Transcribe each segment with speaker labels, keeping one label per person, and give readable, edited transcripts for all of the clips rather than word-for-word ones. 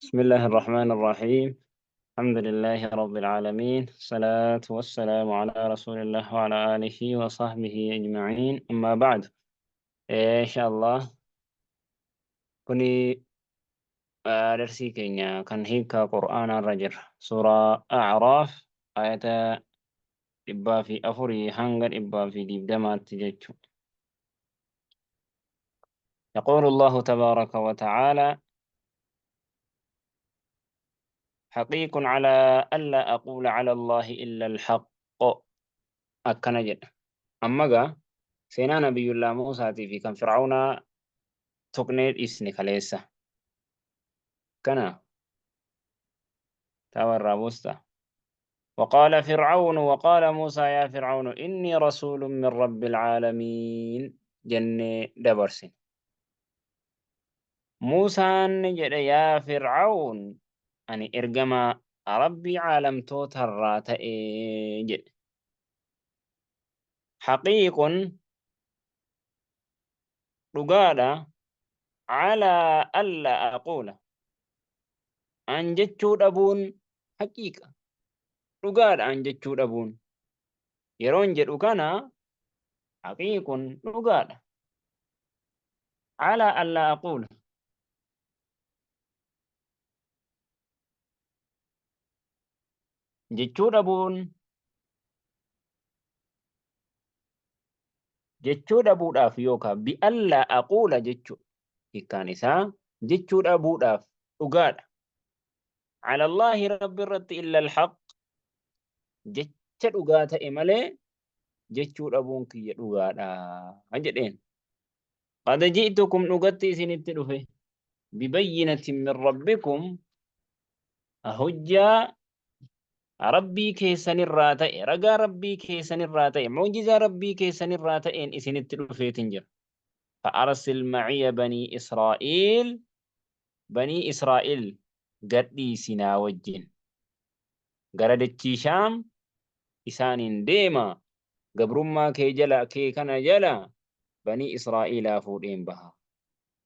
Speaker 1: بسم الله الرحمن الرحيم. الحمد لله رب العالمين، الصلاة والسلام على رسول الله وعلى آله وصحبه أجمعين، أما بعد. إن شاء الله kuni darsii keenya kan hiika Qur'aanaa irra jira. Suuraa A'raaf ayata 104 hanga 120tti jechuudha. يقول الله تبارك وتعالى: حقيق على ألا أقول على الله إلا الحق. Akkana jedha. Amma gaa seenaa Nabiyyullaa Muusaatii fi kan Fir'aawnaa tuqnee dhiisne kaleessa. Kana tawa irraa buusta. وقال فرعون وقال موسى يا فرعون إني رسول من رب العالمين jennee dabarsine. Muusaan jedhe, yaa Fir'aawn, ani ergamaa Rabbii caalamtootarraa ta'e jedhe. حقيق dhugaadha, على ألا أقول an jechuu dhabuun, haqiiqa dhugaadha an jechuu dhabuun yeroon jedhu kana, حقيق dhugaadha, على ألا أقول jechuu dhabuun, jechuu dhabuudhaaf yookaan بألا أقول jechuu hiikkaan isaa jechuu dhabuudhaaf dhugaadha. على الله Rabbi irratti, إلا الحق jecha dhugaa ta'e malee jechuu dhabuun kiyya dhugaadha jedheen. قد جئتكم dhugatti isinitti dhufe, ببينة من ربكم hujjaa Rabbii keessanirraa ta'e, ragaa Rabbii keessanirraa ta'e, mu'jizaa Rabbii keessanirraa ta'een isinitti dhufeetin jira. فأرسل معي بني إسرائيل Banii Israa'il gadhiisinaa wajjin. Gara dachii Shaam isaaniin deema, gabrummaa kee jala kee kana jala Banii Israa'iilaa fuudheen baha.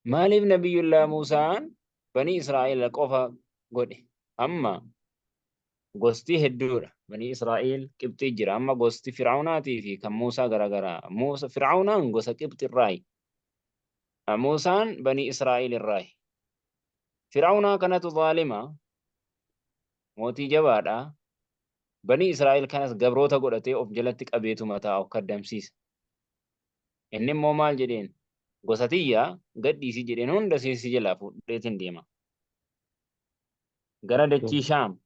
Speaker 1: Maaliif Nabiyyullaa Muusaan Banii Israa'iil qofa godhe? Amma gosti hedduudha. Banii Israa'iil Qibxii jira. Amma gosti Fir'aawnaatii fi kan Muusaa garaagaraa. Muusa Fir'aawnaan gosa Qibxi irraayi. Muusaan Banii Israa'iil irraayi. Fir'aawnaa kanatu zaalima, mootii jabaadha. Banii Israa'iil kanas gabroota godhatee of jalatti qabeetu mataa of kaddamsiisa. Inni immoo maal jedheen? Gosa tiyya gadhiisi jedheen, hunda si jalaa fuudheetiin deema. Gara dachii Shaam,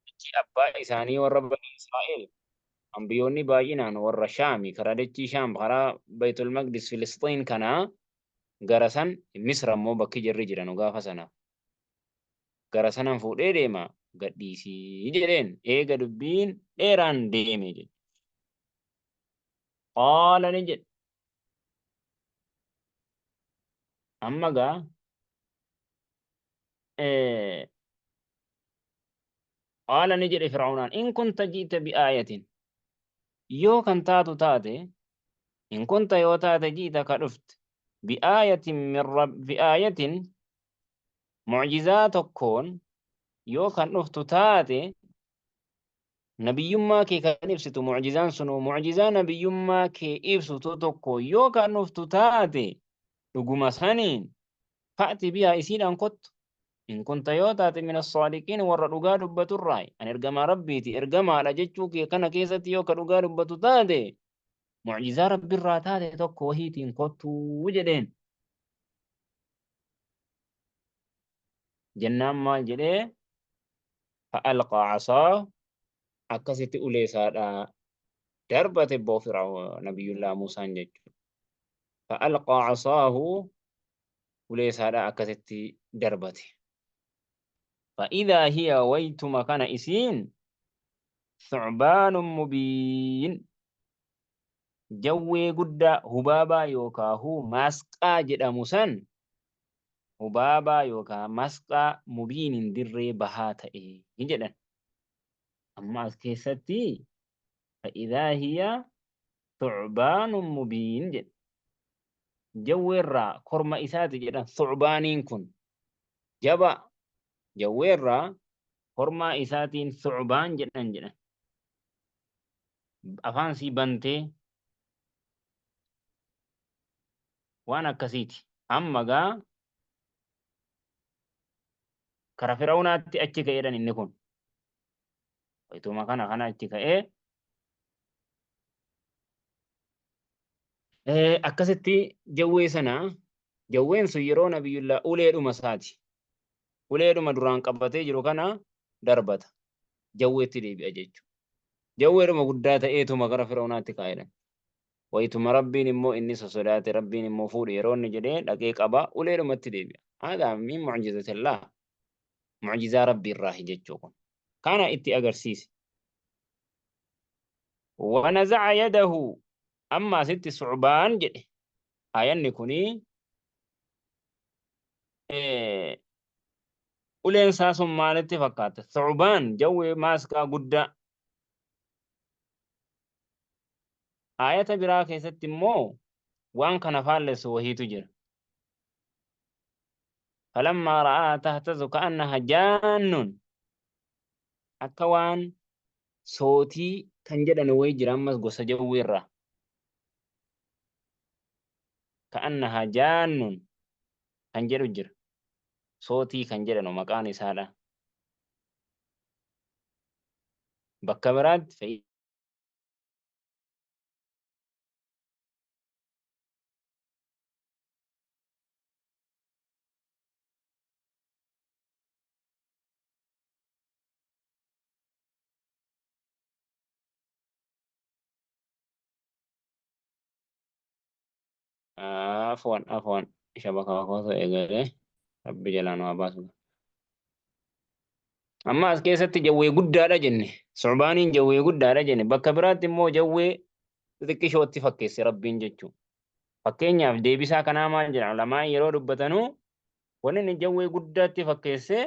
Speaker 1: dachii abbaa isaanii warra Banii Israa'el, ambiyoonni baay'inaan warra Shaami, karaa dachii Shaam, karaa Baytul Maqdis Filisxiin kanaa gara san, Misra immoo bakki jarri jiranu gaafa sana. Gara sanan fuudhee deema, gadhiisii jedheen, eega dubbiin dheeraan deeme jedhe. قال ni jedhe. Amma gaa قال ni jedhe Fir'aawnaan, إن كنت جئت بآية yoo kan taatu taate, إن كنت yoo taate, جئت ka dhufte, بآية من رب بآية mu'jizaa tokkoon yoo kan dhuftu taate, nabiyyummaa kee kan ibsitu, mu'jizaan sunuu mu'jizaa nabiyyummaa kee ibsitu tokko yoo kan dhuftu taate, dhuguma saniin, فأت بها isiidhaan kottu, إن كنت yoo taate, من الصادقين warra dhugaa dubbaturraa, an ergamaa Rabbiiti, ergamaadha jechuu kee kana keessatti yoo ka dhugaa dubbatu taate, mu'jizaa Rabbirraa taate tokko wahiitiin kottuu jedheen. Jennaan maal jedhee? فألقى عصاه akkasitti ulee isaadha darbate boo Fir'aawn Nabiyyullaa Muusaan jechuudha. فألقى عصاه ulee isaadha akkasitti darbate. فإذا هي waytuma kana isiin, ثعبان مبين jawwee guddaa hubaabaa yookaahu maasqaa jedhamu san, hubaabaa yookaan masqaa, مبين dirree bahaa ta'e jedhan. Amma as keessatti فإذا هي ثعبان مبين jedhe. Jawweerraa korma isaati jedhan. Thucbaaniin kun jaba. Jawweerraa hormaa isaatiin thu'baan jedhan jedhan. Afaan sii bantee waan akkasiiti. Amma gaa kara Fir'awnaatti achi ka'eedhan inni kun. Wayituma kana kana achi ka'ee akkasitti jawwee sana jawween sun yeroo nabiyyullaa uleedhuma isaati. Uleedhuma duraan qabatee jiru kana darbata. Jawweetti deebi'a jechuudha. Jawweedhuma guddaa ta'eetuma gara Fir'awnaatti kaa'edha. Wayituma Rabbiin immoo inni sosodaate Rabbiin immoo fuudhe yeroo inni jedhee dhaqee qaba uleedhumatti deebi'a. Haadhaa min mu'jizatillah. Mu'jizaa Rabbii irraahi jechuu kun. Kana itti agarsiise. Wanaza'a yadahu amma asitti su'baan jedhe. Aayanni kuni uleen isaa sun maalitti fakkaata? Su'baan jawwee maaskaa guddaa. Aayata biraa keessatti immoo waan kana faallessu wahiitu jira. Falammaa ra'aa tahtazu ka'annaha jaannun akka waan sootii kan jedhan wayii jira ammas gosa jawwee irraa. Ka'annaha jaannun kan jedhu jira. Sootii kan jedhanu maqaan isaadha. Bakka biraatti Afwan afwan shabakaa kootu eegalee rabbi jalaa nu haa baasu. Amma as keessatti jawwee guddaadha jenne. Su'baaniin jawwee guddaadha jenne. Bakka biraatti immoo jawwee xixiqqishootti fakkeesse rabbiin jechuudha. Fakkeenyaaf deebisaa kanaa maal jedha ulamaan yeroo dubbatanuu wanni inni jawwee guddaatti fakkeesse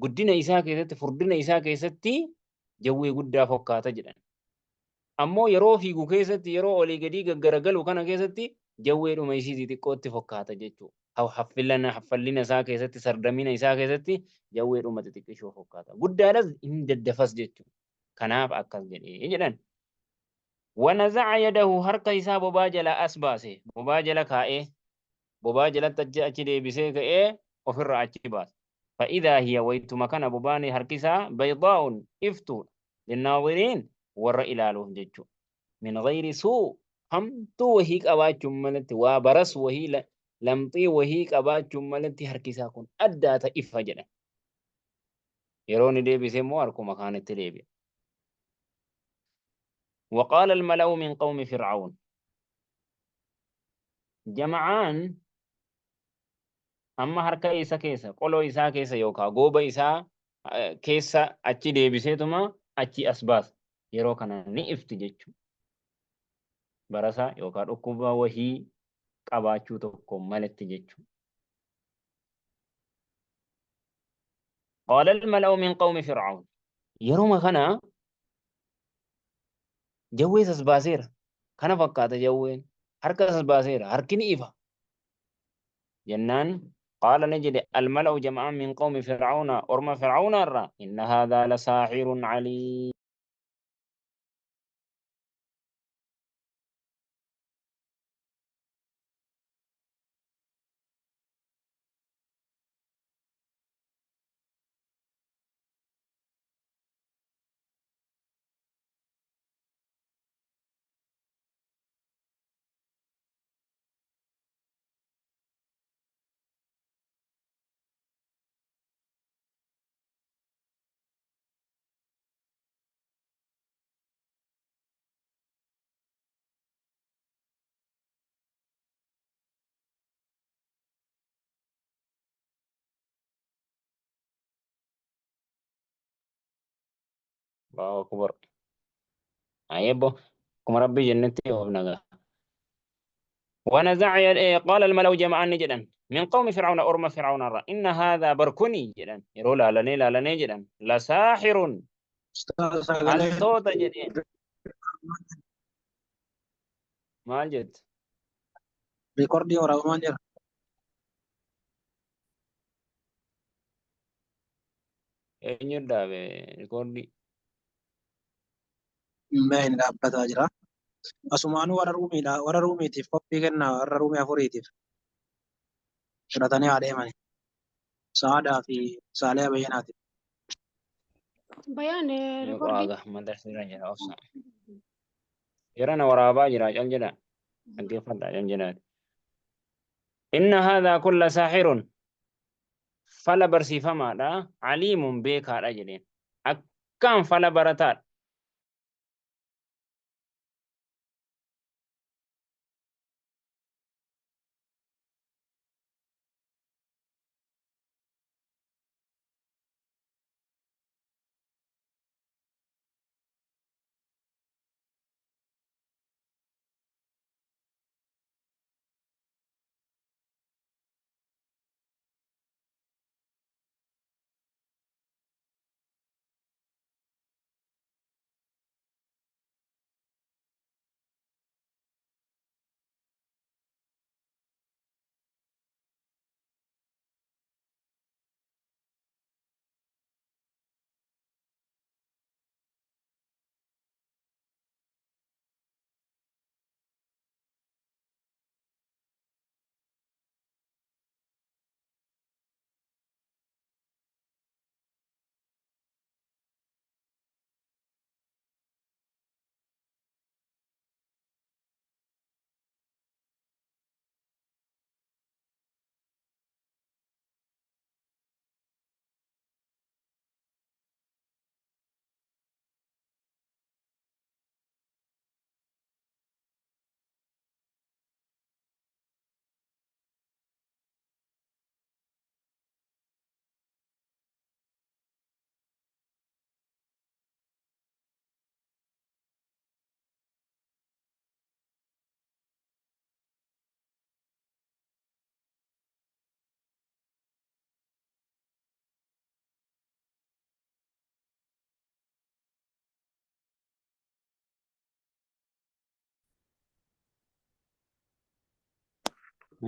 Speaker 1: guddina isaa keessatti furdina isaa keessatti jawwee guddaa fokkaata jedhan. Ammoo yeroo fiigu keessatti yeroo olii gadii gaggaragalu kana keessatti jawweedhuma isii xixiqqootti fokkaata jechuudha. Haffilana haffallina isaa keessatti sardamina isaa keessatti jawweedhuma xixiqqishoo fokkaata. Guddaadhas hin daddafas jechuudha. Kanaaf akkas jedhee jedhan. Wanaza'a yadahu harka isaa bobaa jala as baase bobaa jala kaa'ee bobaa jalatti achi achi deebisee ka'ee ofirraa achi baase. Fa'idaa hiya waytuma kana bobaan harki isaa baydaa'un iftuudha. Linnaadiriin warra ilaaluuf jechuudha. Min ghayri suu hamtuu wahii qabaachuun malatti waa baras wahii lamxii wahii qabaachuun malatti harki isaa kun addaata ifa jedhan. Yeroo inni deebise immoo harkuma kaanitti deebi'a. وقال الملأ من قوم فرعون jama'aan amma harka isa keessa qoloo isaa keessa yookaan gooba isaa keessa achi deebiseetuma achi as baasa. Yeroo kana ni ifti jechuudha. Barasa yookaan dhukkuba wahii qabaachuu tokko malatti jechuudha. Qaala al-mala'u min qawmi Fir'awn. Yeruma kana jawwee sas baaseera. Kana fakkaata jawween. Harka sas baaseera. Harki ni ifa. Jennaan qaala ni jedhe al-mala'u jama'aan min qawmi Fir'auna orma Fir'auna irraa inna haadhaa la saaxirun aliim. Allahu akbar. Ayebbo akkuma rabbii jennetti of nagaa. ونزع قال الملأ جمعان جدا من قوم فرعون أرم فرعون الرا إن هذا بركني جدا يرو لا لني لا لني جدا لساحر
Speaker 2: Ustaz sagalee
Speaker 1: الصوت جدا ما جد
Speaker 2: rikordii waraabamaa jira.
Speaker 1: Eenyu dhaabe rikoordii?
Speaker 2: Mee hin dhaabbataa jira. Asumaanuu warra ruumiidha. Warra ruumiitiif qophii kennaa warra ruumii afuriitiif fudhatanii haa deemani. Sa'aadaa fi Saalee Bayyanaatiif.
Speaker 3: Bayaan
Speaker 1: Yoo
Speaker 3: rikoordii.
Speaker 1: waaga madarsiirra jira obsa. Yerana waraabaa jira cal jedha. Dhaggeeffadha cal jedhaati. Inna haadhaa kulla saaxirun fala barsiifamaadha. Aliimun beekaadha jedheen. Akkaan fala barataadha.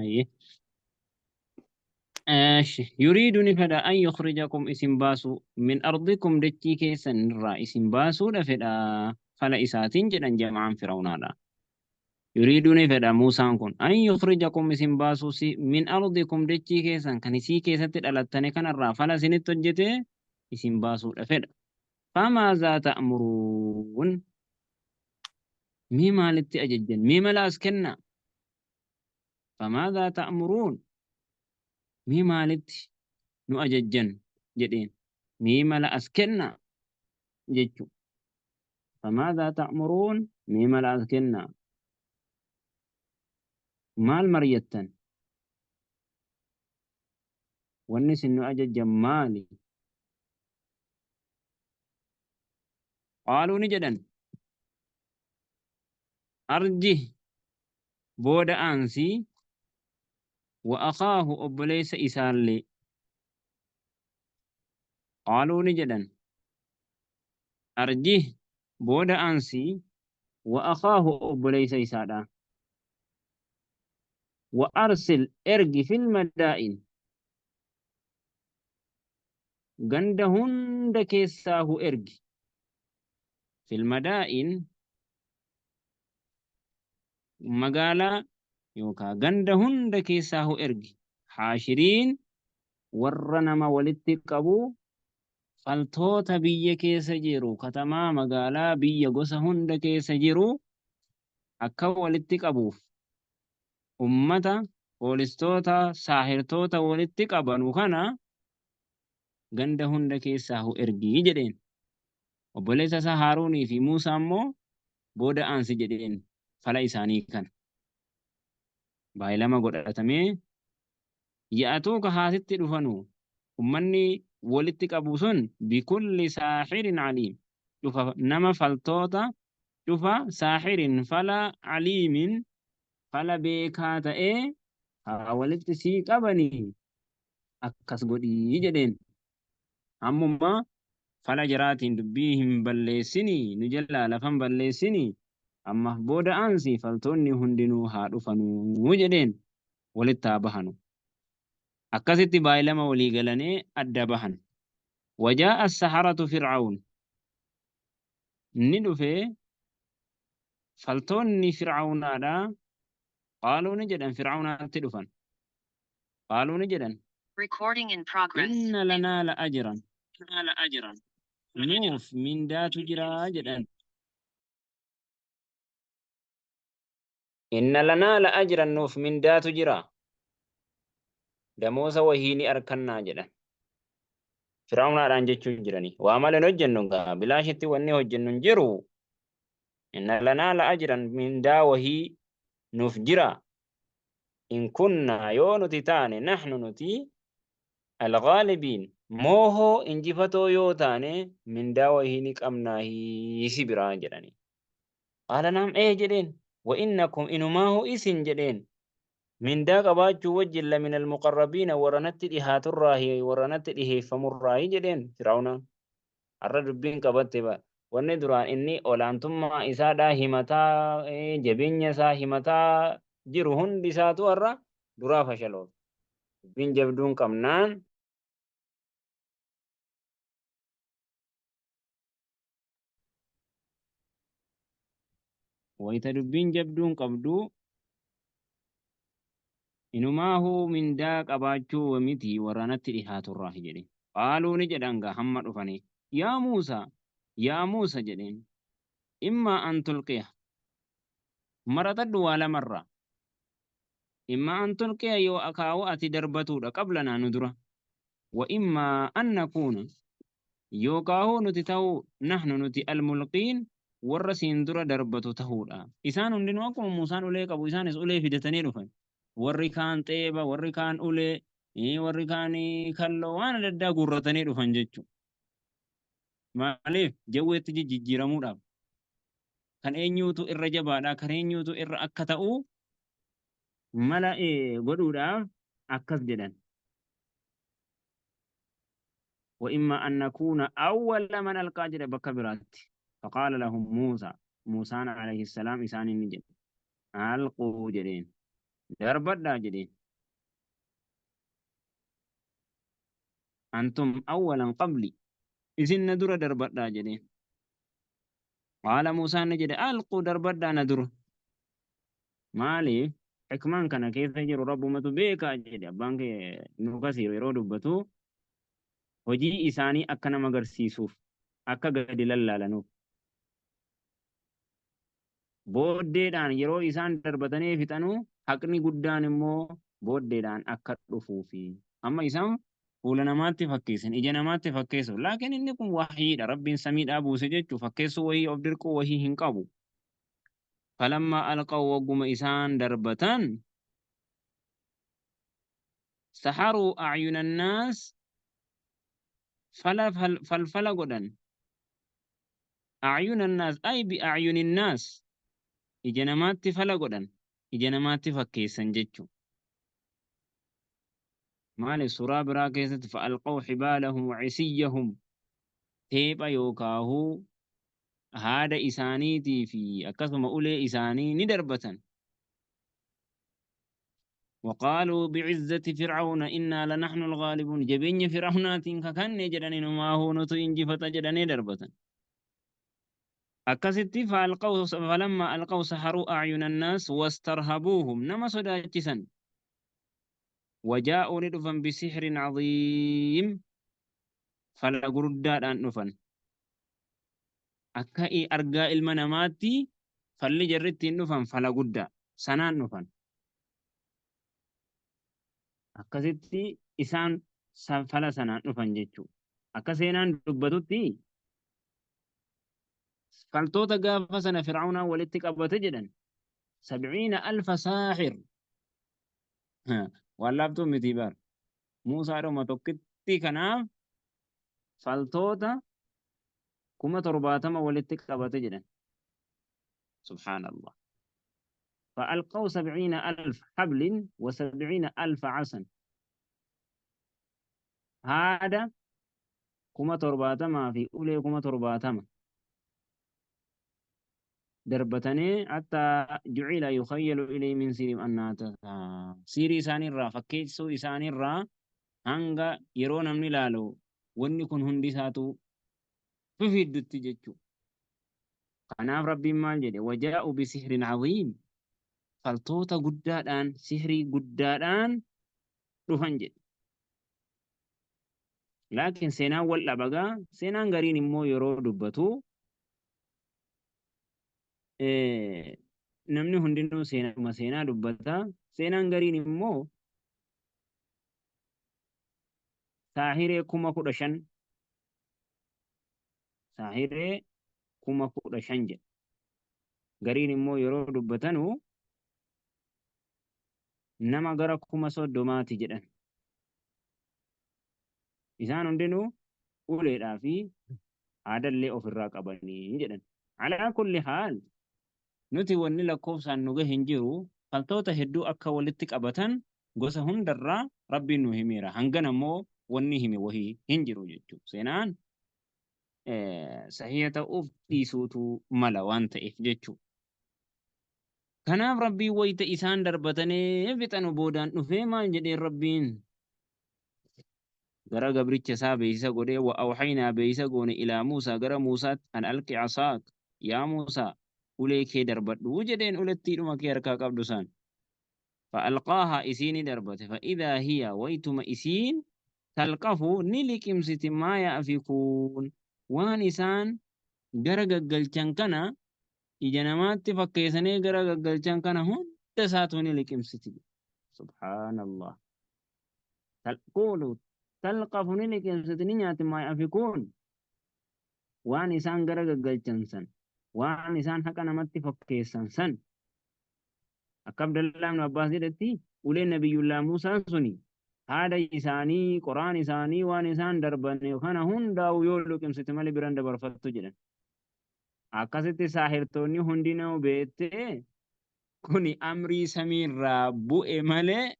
Speaker 1: Ayyee. Eeshi. Yuriidu ni fedha an yukhrijakum isin baasuu min ardikum dachii keessan irraa isin baasuudha fedha fala isaatiin jedhan jama'aan Fir'aunaadha. Yuriidu ni fedha Muusaan kun an yukhrijakum isin baasuu si min ardikum dachii keessan kan isii keessatti dhalattane kanarraa fala isinitti hojjete isin baasuudha fedha. Famaazaa ta'muruun mee maalitti ajajjan mee mala as kennaa Famaadhaa ta'muruun mee maalitti nu ajajjan jedheen mee mala as kennaa jechu. Famaadhaa ta'muruun mee mala as kennaa maal maryattan wanni isin nu ajajjan maali? Qaaluu ni jedhan arjih booda aansi wa akhaahu obboleessa isaallee. Qaaluu ni jedhan arjih booda aansi wa akhaahu obboleessa isaadha. Wa arsil ergi fil madaa'in ganda hunda keessaahu ergi fil madaa'in magaalaa yookaa ganda hunda keessaahu ergi haashiriin warra nama walitti qabu faltoota biyya keessa jiru katamaa magaalaa biyya gosa hunda keessa jiru akka walitti qabuuf ummata poolistoota saahirtoota walitti qabanu kana ganda hunda keessaahu ergi jedheen. Obboleessa isaa Haaruunii fi Muusaa immoo booda aansi jedheen fala isaanii kana. Baay'ilama godhatamee ya'atuuka haasitti dhufanu ummanni walitti qabu sun bikulli saaxirin aliim cufa nama faltoota cufa saaxirin fala aliimin fala beekaa ta'ee haa walitti sii qabanii akkas godhii jedheen. Ammuma fala jaraatiin dubbii hin balleessinii nu jalaa lafa hin balleessinii ammaaf booda aansi faltoonni hundinuu haa dhufanuu jedheen walitti haa bahanu. Akkasitti baay'ilama walii galanee adda bahan. وجاء السحرة فرعون ندفه فلتوني فرعون هذا قالوا نجدا فرعون تدفن قالوا نجدا
Speaker 3: Recording in progress.
Speaker 1: إن لنا لأجرا نوف من دات جرا جدا إن لنا لأجرا نوف من دات جرا دموسا وهيني أركنا جدا فرعون أران جتشو جراني وعمل نجنن بلا شتي واني هجنن جرو إن لنا لأجرا من دا وهي نوف جرا إن كنا يو نتي نحن نتي الغالبين موهو إنجفتو يو تاني من دا وهي نك أمناهي سبران جراني قال نعم إيه جدين وإنكم إنما هو إسن جدين من دا قباجو وجل من المقربين ورنت إهات الراهي ورنت إهي فمراهي جدين فرعون الرجل بين قبطبا وندران إني أولانتم إسادا همتا جبين يسا همتا جرهن بساتو الرا درا فشلو بين جبدون كمنان ويتدبين جبدون قبدو إنما هو من داك أباچو ومتي ورنت إهات الراهي جدين قالوا نجدان هم رفني يا موسى يا موسى جدين إما أن تلقيه مرة ولا مرة إما أن تلقيه يو أكاو أتي دربتو قبلنا ندرة وإما أن نكون يوكاهو نتتو نحن نتي الملقين ورسين درة دربتو تهولا إسان هندنو أكو موسى أولي أبو إسان أولي في دتني رفن warri kaan xeeba warri kaan ulee warri kaan kalloo waan adda addaa guurratanii dhufan jechuudha. Maaliif jawweetti jijjiiramuudhaaf kan eenyuutu irra jabaadha kan eenyuutu irra akka ta'u mala godhuudhaaf akkas jedhan. وإما أن نكون أول من ألقى جل بكبرات فقال لهم موسى موسى عليه السلام إسان النجم ألقوا جدين دربدا جدين أنتم أولا قبلي إذن ندر دربدا جدين قال موسى نجد ألقوا دربدا ندر مالي حكمان كان كيف يجر رب متو بيكا جدي أبانك نكسير يرود بتو hojii isaanii akka nama agarsiisuuf akka gadi lallaalanuuf booddeedhaan yeroo isaan darbatanii fixanuu haqni guddaan immoo booddeedhaan akka dhufuufi amma isaan fuula namaatti fakkeessan ija namaatti fakkeessu laakiin inni kun wahiidha rabbiin samiidhaa buuse jechuu fakkeessuu wahii of dirquu wahii hin qabu falammaa alqaw wagguma isaan darbatan saharuu acyuna annaas falfala godhan acyuna annaas ay biacyuni annaas ija namaatti fala godhan ija namaatti fakkeessan jechuu maali suuraa biraa keessatti fa'alqaw xibaalahum wacisiyahum teepha yookaahuu haada isaaniitii fi akkasuma ulee isaanii ni darbatan وقالوا بعزة فرعون إنا لنحن الغالبون جبين فرعونات ككن جدنين ما هو نتو إنجفة جدني دربة أكستي فألقوا فلما ألقوا سحروا أعين الناس واسترهبوهم نما صداجسا وجاءوا ندفا بسحر عظيم فلا قرداد أن نفن أكاي أرقاء المناماتي فاللي جرتي نفن فلا قردا سنان نفن akkasitti isaan fala sanaan dhufan jechuudha. Akka seenaan dubbatutti faltoota gaafa sana Fir'aunaan walitti qabate jedhan 70,000 saaxir waan laaftuu miti bar Muusaadhuma tokkitti kanaaf faltoota 70,000 walitti qabate jedhan. Subhaanallah. فألقوا 70,000 حبل و70,000 عصا هذا كما ترباتما في أولي كما ترباتما دربتني حتى جعل يخيل إلي من سيرهم أنها تسعى سيري إساني الرا فكيسو إساني الرا هنگا يرون من لالو Wanni kun hundi isaatu fifiddutti jechuudha. Kanaaf Rabbiin maal jedhe? Wajaa'u bisihrin caziim. Faltoota guddaadhaan, sihrii guddaadhaan dhufan jedhe. Laakiin seenaan wal dhabagaa, seenaan gariin immoo yeroo dubbatu namni hundinuu seenaadhuma seenaa dubbata. Seenaan gariin immoo saahiree 15,000, saahiree 15,000 jedha. Gariin immoo yeroo dubbatanu nama gara 30,000ti jedhan. Isaan hundinuu uleedhaa fi aadallee ofirraa qabanii jedhan. Alaa kulli haal nuti wanni lakkoofsaan nu gahe hin jiru, faltoota hedduu akka walitti qabatan gosa hundarraa Rabbiin nu himeera. Hangana immoo wanni hime wahii hin jiru jechuudha. Seenaan sahiha ta'uuf dhiisuutu mala waan ta'eef jechuudha. Kanaaf Rabbiin wayita isaan darbatanii fixanu boodaan dhufee maal jedheen Rabbiin? Gara gabricha isaa beeksisa godhee, wa awhaynaa beeksisa goone, ilaa Muusaa, gara Muusaatti, an alqi asaak, yaa Muusaa, ulee kee darbadhu jedheen, ulettiidhuma kee harkaa qabdu san. Fa'alqaahaa, isii ni darbate, fa'idaa hiya, waytuma isiin, talqafu, ni liqimsiti, maa ya'fikuun, waan isaan gara gaggalchan kana, ija namaatti fakkeessanii gara gaggalchan kana hunda isaatu ni liqimsiti. Subhaanallah. Talquulu, talqafu, ni liqimsiti, ni nyaati, maa ya'fikuun, waan isaan gara gaggalchan san, waan isaan haqa namatti fakkeessan san. Akka Abdallah ibn Abbaas jedhetti, uleen Nabiyyullaa Muusaan suni haada isaanii, qoraan isaanii, waan isaan darban kana hundaa'u yoo liqimsite malee biran dabarfattu jedhan. Akkasitti saahirtoonni hundinuu beettee kuni amrii samiirraa bu'e malee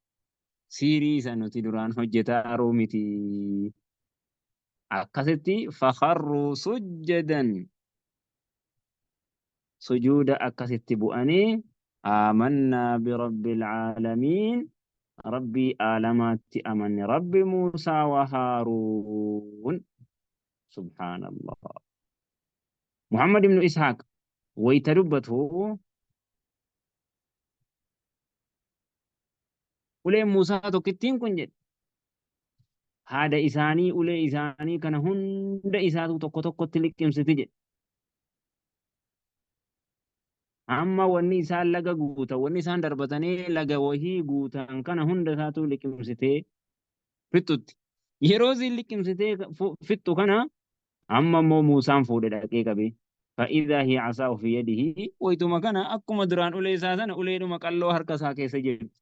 Speaker 1: siirii isa nuti duraan hojjetaaruu miti. Akkasitti fakharruu sujjadan, sujuuda akkasitti bu'anii, aamannaa birabbil caalamiin, rabbii aalamaatti amanne, rabbi Muusaa wa Haaruun. Subhaanallah. Muhammad ibnu Ishaaq wayta dubbatu, uleen Muusaa tokkittiin kun jedhe, haada isaanii, ulee isaanii kana hunda isaatu tokko tokkotti liqimsiti jedhe. Amma wanni isaan laga guutan, wanni isaan darbatanii laga wahii guutan kana hunda isaatu liqimsitee fixxutti. Yeroo isiin liqimsitee fixxu kana amma immoo Muusaan fuudhe dhaqee qabee. Fa'idaa hiya asaa'u fi yadihi, waytuma kana akkuma duraan ulee isaa sana uleedhuma qalloo harka isaa keessa jirti.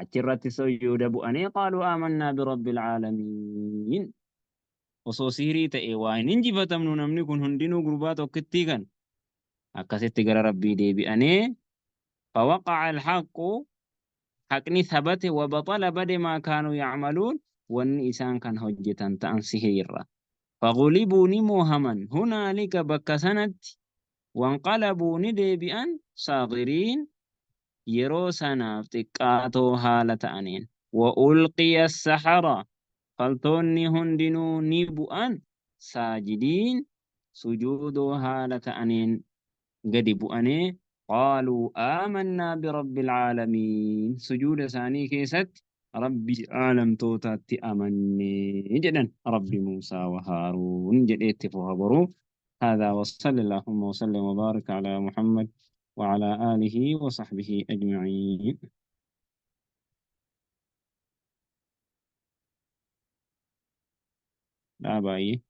Speaker 1: Achirratti sujuuda bu'anii, qaaluu aamannaa birabbil caalamiin. Osoo sihirii ta'e waa hin injifatamnu, namni kun hundinuu gurbaa tokkittii kan akkasitti gara Rabbii deebi'anii, fawaqa'a alhaqqu, haqni thabate, wabaxala, bade, maa kaanuu yacmaluun, wanni isaan kan hojjetan ta'an sihiriirra. Fagulibuu, ni moohaman, hunaalika, bakka sanatti, wanqalabuu, ni deebi'an, saagiriin, yeroo sanaaf xiqqaatoo haala ta'aniin. Wa ulqiya sahara, faltoonni hundinuu ni bu'an, saajidiin, sujuudoo haala ta'aniin gadi bu'anii, qaaluu aamannaa birabbil caalamiin, sujuuda isaanii keessatti rabbii aalamtootaatti amanne jedhan, rabbi Muusaa wa Haaruun jedhee itti fufa boruu. هذا وصلى اللهم وسلم وبارك على محمد وعلى آله وصحبه أجمعين. لا باي.